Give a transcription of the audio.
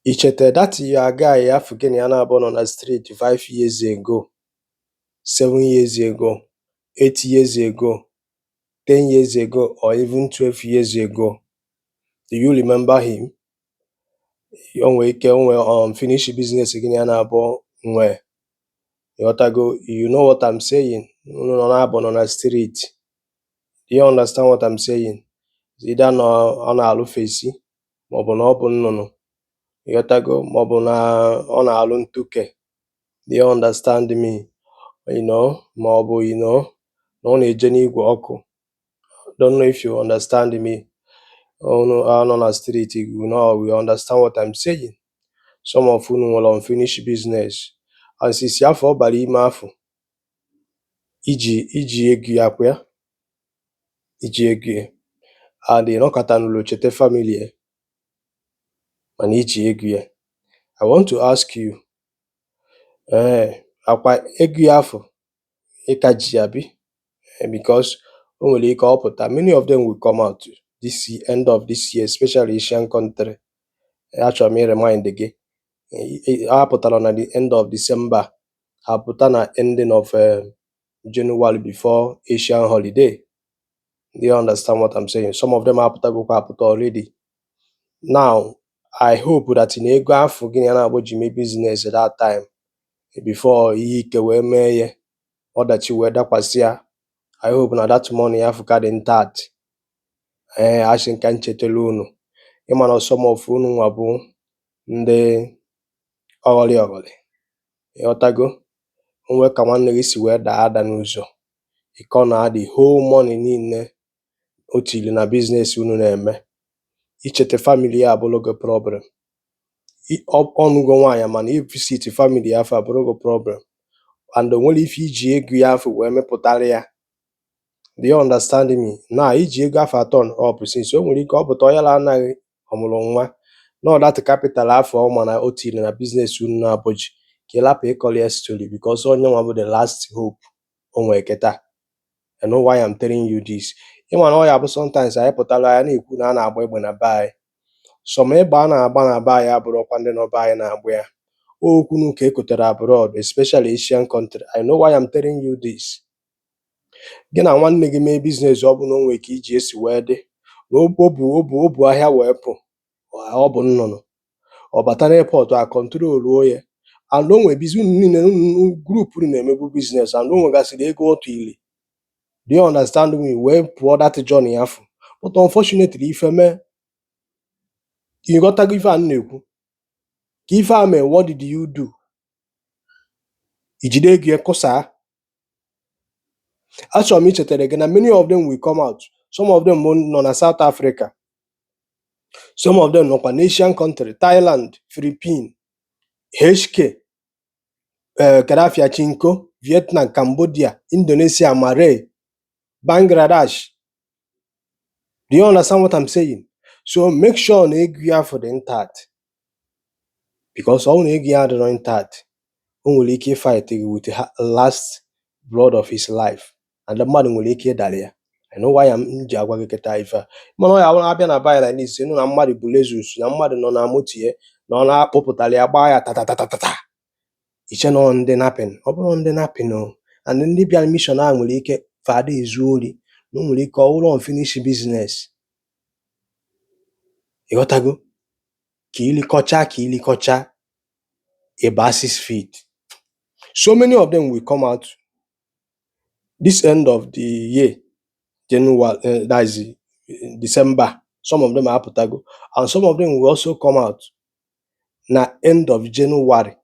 Ichete that your guy afụ gị na ya na-abụ nọ na street 5 years ago, 7 years ago, 8 years ago, 10 years ago or even 12 years ago? Do you remember him? O nwere ike o nwere unfinished business gị na ya na-abụ nwee. Ịghọtago? You know what I'm saying? Unu nọ na-abụ nọ na street. Do you understand what I'm saying? Either na ọ na-alụ fesi, maọbụ na ọ bụ nnụnụ, ịghọtago, maọbụ na ọ na-alụ ntuke. Do you understand me? Maọbụ na ọ na-eje n'igwe ọkụ. Don't know if you understand me. Unu anọ na street, you know, we understand what I'm saying. Some of unu nwere unfinished business, and since afọ ọ bara ime afọ iji ego ya kwa ya iji ego ya, and ị nọkọtanụrụ cheta family ya, mana iji ego ya. I want to ask you, ee, akwa ego ya afọ ịka ji ya bi? Because o nwere ike ọ pụta, many of them will come out this end of this year, especially Asian country. Achọrọ m i remind gị, ha pụtara na the end of December, ha pụta na ending of January before Asian holiday. Do you understand what I'm saying? Some of them apụtagokwa apụta already. Now I hope that na ego afọ gị na ya na-abụ ji mee business that time before ihe ike wee mee ya, ọdachi wee dakwasị ya, I hope na that money afụ ka dị intact. Ee, asị nka nchetara unu, ịma na some of unu nwa bụ ndị ọghọlị ọghọlị, ịghọtago? Onwe ka nwanne gị si wee daa ada n'ụzọ, ịkọ na the whole money niile o tiri na business unu na-eme. Icheta family ya abụrụ gị problem. Ọnụgo nwaanyị, mana i visit family ya afọ abụrụ gị problem, and o nwere ife iji ego ya afọ wee mepụtara ya. Do you understand me? Na iji ego afọ atọ up, since o nwere ike ọ pụta ọ yala anaghị ọmụrụ nwa na that capital afọ ọ ma na o tiri na business unu na-abụji ka ị lapụ ịkọrọ ya story, because onye nwa bụ the last hope o nwere kịta. I know why I'm telling you this. Ịma na ọ ya bụ sometimes anyị pụtara ya na-ekwu na a na-agba egbe na be anyị. Some egbe a na-agba na be anyị abụrụkwa ndị nọ be anyị na-agba ya. Okwu ka ekotere abroad, especially Asian country. I know why I'm telling you this. Gị na nwanne gị mee business, ọ bụ na o nwere ka iji esi wee dị na o bu ahịa wee pụ, ọ bụ nnụnụ ọ bata n'airport, a controluo ya, and o nwere business unu niile group unu na-emebu business, and o nwegasịrị ego ọ tiri. Do you understand me? Wee pụọ that journey afọ, but unfortunately ife mee. Ịghọtago ife a m na-ekwu? Ka ife a mee, what did you do? Ijide ego ya kụsaa. Achọrọ m ichetara gị na many of them will come out. Some of them nọ na South Africa, some of them nọkwa na Asian country, Thailand, Philippines, HK, Kedafia, Chinko, Vietnam, Cambodia, Indonesia, Malay, Bangladesh. Do you understand what I'm saying? So make sure na ego ya afọ dị intact, because ọ bụrụ na ego ya adịrọ intact, o nwere ike fight gị with the last blood of his life, and mmadụ nwere ike ịdara ya. I know why m ji agwa gị kịta ife a. Mana ọ ya bụrụ abịa na be anyị like this, ịnụ na mmadụ bụ Lexus, na mmadụ nọ na moto ya na ọ na-akpụpụtara ya, gbaa ya tatatatata, iche na ọ ndị napin. Ọ bụrụ ndị napin o, and ndị bịara mission ahụ nwere ike fada ezu ori, na o nwere ike ọ bụrụ unfinished business. Ịghọtago? Ka ilikọcha ịba 6 feet. So many of them will come out this end of the year, January, that is December. Some of them apụtago, and some of them will also come out na end of January.